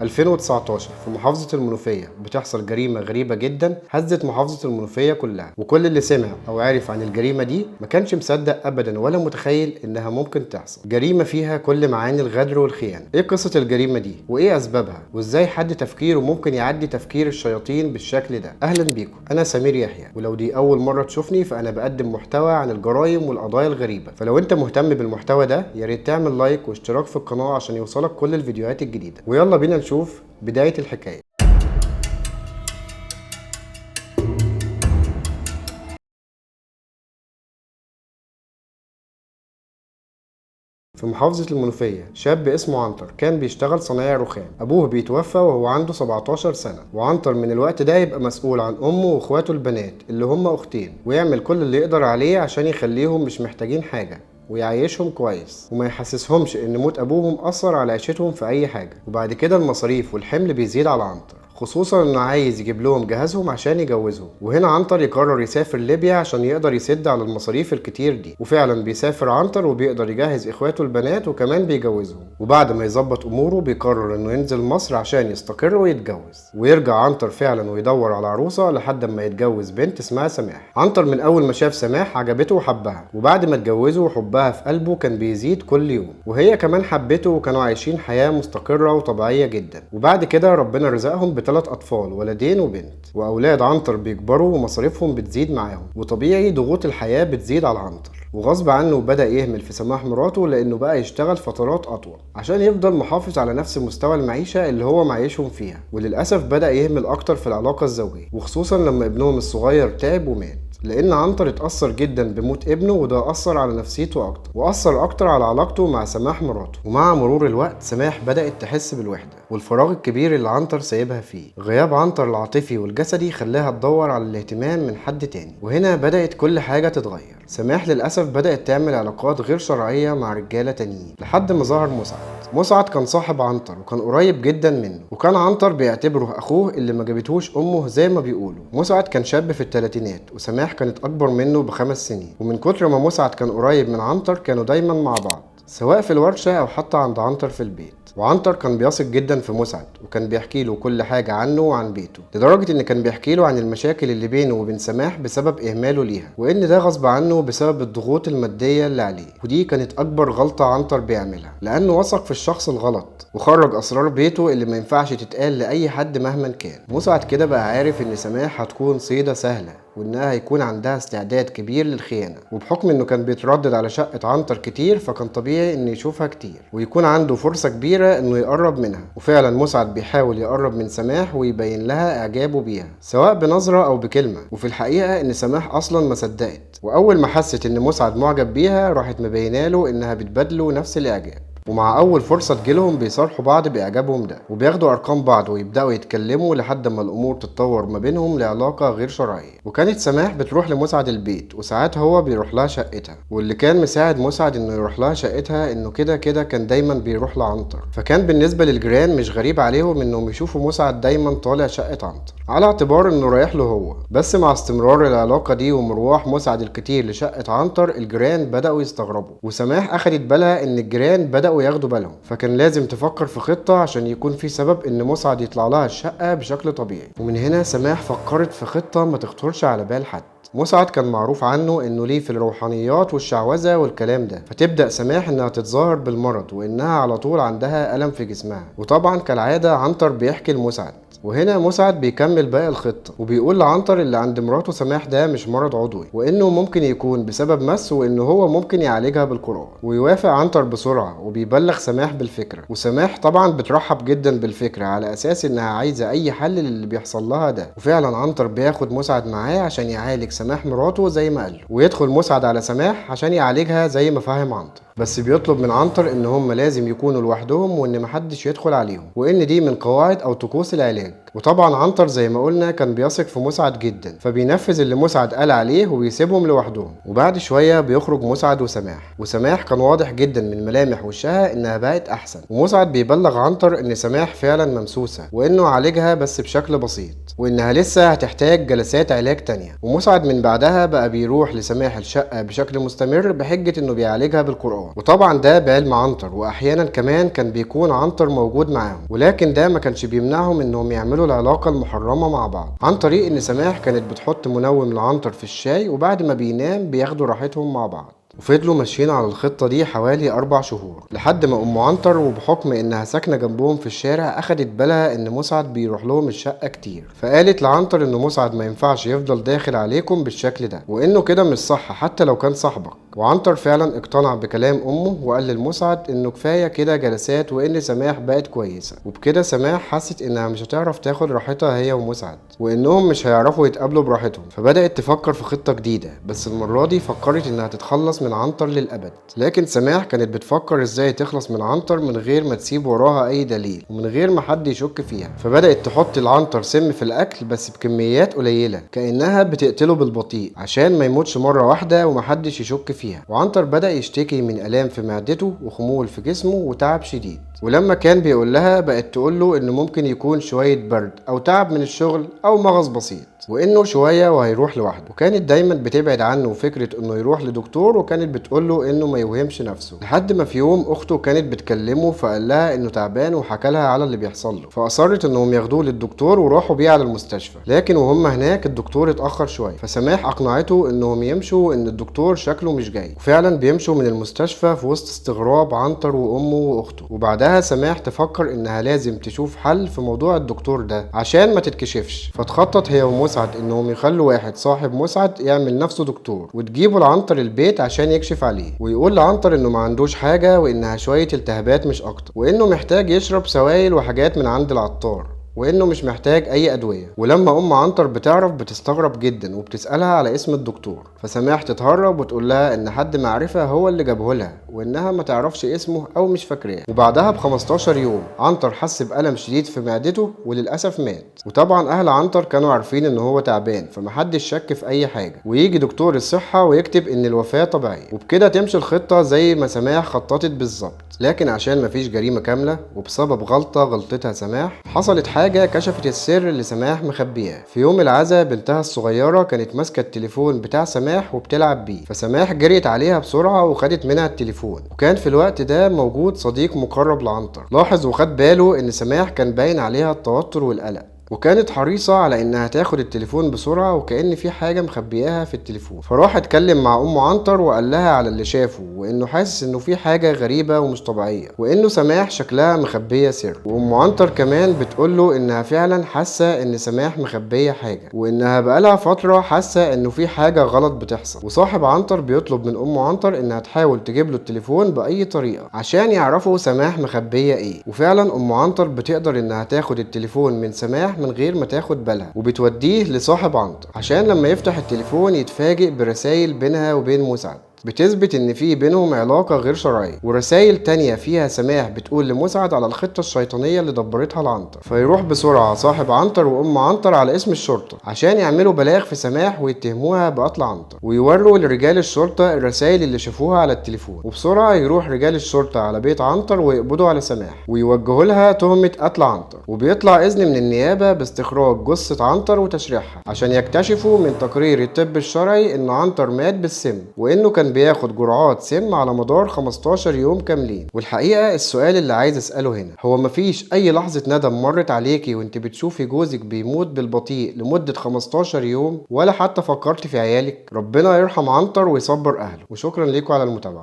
2019 في محافظة المنوفية بتحصل جريمة غريبة جدا هزت محافظة المنوفية كلها، وكل اللي سمع أو عرف عن الجريمة دي ما كانش مصدق أبدا ولا متخيل إنها ممكن تحصل. جريمة فيها كل معاني الغدر والخيانة. إيه قصة الجريمة دي؟ وإيه أسبابها؟ وإزاي حد تفكيره ممكن يعدي تفكير الشياطين بالشكل ده؟ أهلا بيكم، أنا سمير يحيى، ولو دي أول مرة تشوفني فأنا بقدم محتوى عن الجرائم والقضايا الغريبة، فلو أنت مهتم بالمحتوى ده يا ريت تعمل like واشتراك في القناة عشان يوصلك كل الفيديوهات الجديدة. ويلا بينا نشوف بداية الحكاية. في محافظة المنوفية شاب اسمه عنتر كان بيشتغل صنايعي رخام. أبوه بيتوفى وهو عنده 17 سنة، وعنتر من الوقت ده يبقى مسؤول عن أمه وإخواته البنات اللي هم أختين، ويعمل كل اللي يقدر عليه عشان يخليهم مش محتاجين حاجة ويعيشهم كويس وما يحسسهمش ان موت ابوهم اثر على عيشتهم في اي حاجة. وبعد كده المصاريف والحمل بيزيد على عنتر، خصوصا انه عايز يجيب لهم جهازهم عشان يجوزهم. وهنا عنتر يقرر يسافر ليبيا عشان يقدر يسد على المصاريف الكتير دي، وفعلا بيسافر عنتر وبيقدر يجهز اخواته البنات وكمان بيجوزهم. وبعد ما يظبط اموره بيقرر انه ينزل مصر عشان يستقر ويتجوز، ويرجع عنتر فعلا ويدور على عروسه لحد ما يتجوز بنت اسمها سماح. عنتر من اول ما شاف سماح عجبته وحبها، وبعد ما اتجوزوا حبها في قلبه كان بيزيد كل يوم، وهي كمان حبته، وكانوا عايشين حياة مستقرة وطبيعية جدا. وبعد كده ربنا رزقهم بثلاث أطفال، ولدين وبنت. وأولاد عنتر بيكبروا ومصاريفهم بتزيد معاهم، وطبيعي ضغوط الحياة بتزيد على عنتر، وغصب عنه بدأ يهمل في سماح مراته لأنه بقى يشتغل فترات أطول عشان يفضل محافظ على نفس مستوى المعيشة اللي هو معيشهم فيها. وللأسف بدأ يهمل أكتر في العلاقة الزوجية، وخصوصا لما ابنهم الصغير تعب ومات، لأن عنتر اتأثر جدا بموت ابنه، وده أثر على نفسيته أكتر وأثر أكتر على علاقته مع سماح مراته. ومع مرور الوقت سماح بدأت تحس بالوحدة والفراغ الكبير اللي عنتر سايبها فيه. غياب عنتر العاطفي والجسدي خلاها تدور على الاهتمام من حد تاني، وهنا بدأت كل حاجة تتغير. سماح للأسف بدأت تعمل علاقات غير شرعية مع رجالة تانيين لحد ما ظهر مسعد. مسعد كان صاحب عنتر وكان قريب جدا منه، وكان عنتر بيعتبره أخوه اللي ما جابتهوش أمه زي ما بيقولوا. مسعد كان شاب في الثلاثينات، وسماح كانت أكبر منه ب5 سنين. ومن كتر ما مسعد كان قريب من عنتر كانوا دايما مع بعض، سواء في الورشة أو حتى عند عنتر في البيت. وعنتر كان بيثق جدا في مسعد، وكان بيحكي له كل حاجة عنه وعن بيته، لدرجة ان كان بيحكي له عن المشاكل اللي بينه وبين سماح بسبب اهماله ليها، وان ده غصب عنه بسبب الضغوط المادية اللي عليه. ودي كانت اكبر غلطة عنتر بيعملها، لانه وثق في الشخص الغلط وخرج اسرار بيته اللي ما ينفعش تتقال لاي حد مهما كان. مسعد كده بقى عارف ان سماح هتكون صيدة سهلة، وانها هيكون عندها استعداد كبير للخيانة، وبحكم انه كان بيتردد على شقة عنتر كتير فكان طبيعي انه يشوفها كتير ويكون عنده فرصة كبيرة انه يقرب منها. وفعلا مسعد بيحاول يقرب من سماح ويبين لها اعجابه بيها سواء بنظرة او بكلمة. وفي الحقيقة ان سماح اصلا ما صدقت، واول ما حست ان مسعد معجب بيها راحت مبيناله انها بتبادله نفس الاعجاب. ومع اول فرصة تجيلهم بيصارحوا بعض باعجابهم ده، وبياخدوا ارقام بعض ويبداوا يتكلموا لحد ما الامور تتطور ما بينهم لعلاقة غير شرعية. وكانت سماح بتروح لمسعد البيت، وساعات هو بيروح لها شقتها، واللي كان مساعد مسعد انه يروح لها شقتها انه كده كده كان دايما بيروح لعنتر، فكان بالنسبة للجيران مش غريب عليهم انهم يشوفوا مسعد دايما طالع شقه عنتر على اعتبار انه رايح له هو. بس مع استمرار العلاقة دي ومروح مسعد الكتير لشقه عنتر الجيران بداوا يستغربوا، وسماح اخدت بالها ان الجيران بدأوا ياخدوا بالهم، فكان لازم تفكر في خطة عشان يكون في سبب ان مسعد يطلع لها الشقة بشكل طبيعي. ومن هنا سماح فكرت في خطة ما تخطرش على بال حد. مسعد كان معروف عنه انه ليه في الروحانيات والشعوذة والكلام ده، فتبدأ سماح انها تتظاهر بالمرض وانها على طول عندها ألم في جسمها. وطبعا كالعادة عنتر بيحكي لمسعد، وهنا مسعد بيكمل باقي الخطة وبيقول لعنتر اللي عند مراته سماح ده مش مرض عضوي، وانه ممكن يكون بسبب مس، وانه هو ممكن يعالجها بالقرآن. ويوافق عنتر بسرعة وبيبلغ سماح بالفكرة، وسماح طبعا بترحب جدا بالفكرة على اساس انها عايزة اي حل للي بيحصل لها ده. وفعلا عنتر بياخد مسعد معاه عشان يعالج سماح مراته زي ما قال له، ويدخل مسعد على سماح عشان يعالجها زي ما فهم عنتر، بس بيطلب من عنتر ان هم لازم يكونوا لوحدهم وان محدش يدخل عليهم، وان دي من قواعد او طقوس العلاج. وطبعا عنتر زي ما قلنا كان بيثق في مسعد جدا، فبينفذ اللي مسعد قال عليه وبيسيبهم لوحدهم. وبعد شوية بيخرج مسعد وسماح، وسماح كان واضح جدا من ملامح وشها انها بقت احسن. ومسعد بيبلغ عنتر ان سماح فعلا ممسوسة وانه عالجها بس بشكل بسيط، وانها لسه هتحتاج جلسات علاج تانية. ومسعد من بعدها بقى بيروح لسماح الشقة بشكل مستمر بحجة انه بيعالجها بالقرآن، وطبعا ده بعلم عنتر، واحيانا كمان كان بيكون عنتر موجود معاهم، ولكن ده ما كانش بيمنعهم انهم يعملوا العلاقة المحرمة مع بعض، عن طريق ان سماح كانت بتحط منوم لعنتر في الشاي، وبعد ما بينام بياخدوا راحتهم مع بعض. وفضلوا ماشيين على الخطة دي حوالي 4 شهور، لحد ما أم عنتر وبحكم إنها ساكنة جنبهم في الشارع أخدت بالها إن مسعد بيروح لهم الشقة كتير، فقالت لعنتر إن مسعد ما ينفعش يفضل داخل عليكم بالشكل ده، وإنه كده مش صح حتى لو كان صاحبك. وعنتر فعلا اقتنع بكلام أمه وقال للمسعد إنه كفاية كده جلسات وإن سماح بقت كويسة. وبكده سماح حست إنها مش هتعرف تاخد راحتها هي ومسعد، وإنهم مش هيعرفوا يتقابلوا براحتهم، فبدأت تفكر في خطة جديدة، بس المرة دي فكرت إنها تتخلص من عنتر للأبد. لكن سماح كانت بتفكر ازاي تخلص من عنتر من غير ما تسيب وراها اي دليل ومن غير ما حد يشك فيها، فبدأت تحط العنتر سم في الاكل بس بكميات قليلة كأنها بتقتله بالبطيء عشان ما يموتش مرة واحدة ومحدش يشك فيها. وعنتر بدأ يشتكي من آلام في معدته وخمول في جسمه وتعب شديد، ولما كان بيقول لها بقت تقول له انه ممكن يكون شوية برد او تعب من الشغل او مغص بسيط، وانه شوية وهيروح لوحده. وكانت دايما بتبعد عنه فكرة انه يروح لدكتور، وكانت بتقول له انه ما يوهمش نفسه، لحد ما في يوم اخته كانت بتكلمه فقال لها انه تعبان وحكى لها على اللي بيحصل له، فاصرت انهم ياخدوه للدكتور وراحوا بيه على المستشفى. لكن وهم هناك الدكتور اتاخر شوية، فسماح اقنعته انهم يمشوا وان الدكتور شكله مش جاي، وفعلا بيمشوا من المستشفى في وسط استغراب عنتر وامه واخته. وبعدها سماح تفكر انها لازم تشوف حل في موضوع الدكتور ده عشان ما تتكشفش، فتخطط هي ومسعد انهم يخلوا واحد صاحب مسعد يعمل نفسه دكتور وتجيبه لعنتر البيت عشان يكشف عليه، ويقول لعنتر انه ما عندوش حاجة وانها شوية التهابات مش اكتر، وانه محتاج يشرب سوائل وحاجات من عند العطار، وانه مش محتاج اي ادوية. ولما ام عنتر بتعرف بتستغرب جدا وبتسالها على اسم الدكتور، فسماح تتهرب وتقول لها ان حد معرفة هو اللي جابه لها وانها ما تعرفش اسمه او مش فاكراه. وبعدها ب 15 يوم عنتر حس بالم شديد في معدته وللاسف مات. وطبعا اهل عنتر كانوا عارفين ان هو تعبان فمحدش شك في اي حاجة، ويجي دكتور الصحة ويكتب ان الوفاة طبيعية، وبكده تمشي الخطة زي ما سماح خططت بالظبط. لكن عشان مفيش جريمة كاملة وبسبب غلطه غلطتها سماح حصلت حاجة كشفت السر اللي سماح مخبياه. في يوم العزاء بنتها الصغيرة كانت ماسكة التليفون بتاع سماح وبتلعب بيه، فسماح جريت عليها بسرعة وخدت منها التليفون. وكان في الوقت ده موجود صديق مقرب لعنتر، لاحظ وخد باله ان سماح كان باين عليها التوتر والقلق، وكانت حريصة على انها تاخد التليفون بسرعة وكأن في حاجة مخبياها في التليفون. فراح اتكلم مع ام عنتر وقال لها على اللي شافه، وانه حاسس انه في حاجة غريبة ومش طبيعية، وانه سماح شكلها مخبية سر. وام عنتر كمان بتقوله انها فعلا حاسة ان سماح مخبية حاجة، وانها بقالها فترة حاسة انه في حاجة غلط بتحصل. وصاحب عنتر بيطلب من ام عنتر انها تحاول تجيب له التليفون بأي طريقة عشان يعرفوا سماح مخبية ايه. وفعلا ام عنتر بتقدر انها تاخد التليفون من سماح من غير ما تاخد بالها، وبتوديه لصاحب عنتر عشان لما يفتح التليفون يتفاجئ برسائل بينها وبين مسعد بتثبت ان في بينهم علاقة غير شرعية، ورسائل تانية فيها سماح بتقول لمسعد على الخطة الشيطانية اللي دبرتها لعنتر. فيروح بسرعة صاحب عنتر وام عنتر على اسم الشرطة عشان يعملوا بلاغ في سماح ويتهموها بقتل عنتر، ويوروا لرجال الشرطة الرسائل اللي شافوها على التليفون. وبسرعة يروح رجال الشرطة على بيت عنتر ويقبضوا على سماح ويوجهوا لها تهمة قتل عنتر. وبيطلع إذن من النيابة باستخراج جثة عنتر وتشريحها عشان يكتشفوا من تقرير الطب الشرعي ان عنتر مات بالسم، وانه كان بياخد جرعات سم على مدار 15 يوم كاملين. والحقيقة السؤال اللي عايز اسأله هنا هو مفيش اي لحظة ندم مرت عليكي وانت بتشوفي جوزك بيموت بالبطيء لمدة 15 يوم، ولا حتى فكرت في عيالك؟ ربنا يرحم عنتر ويصبر اهله. وشكرا ليكم على المتابعة.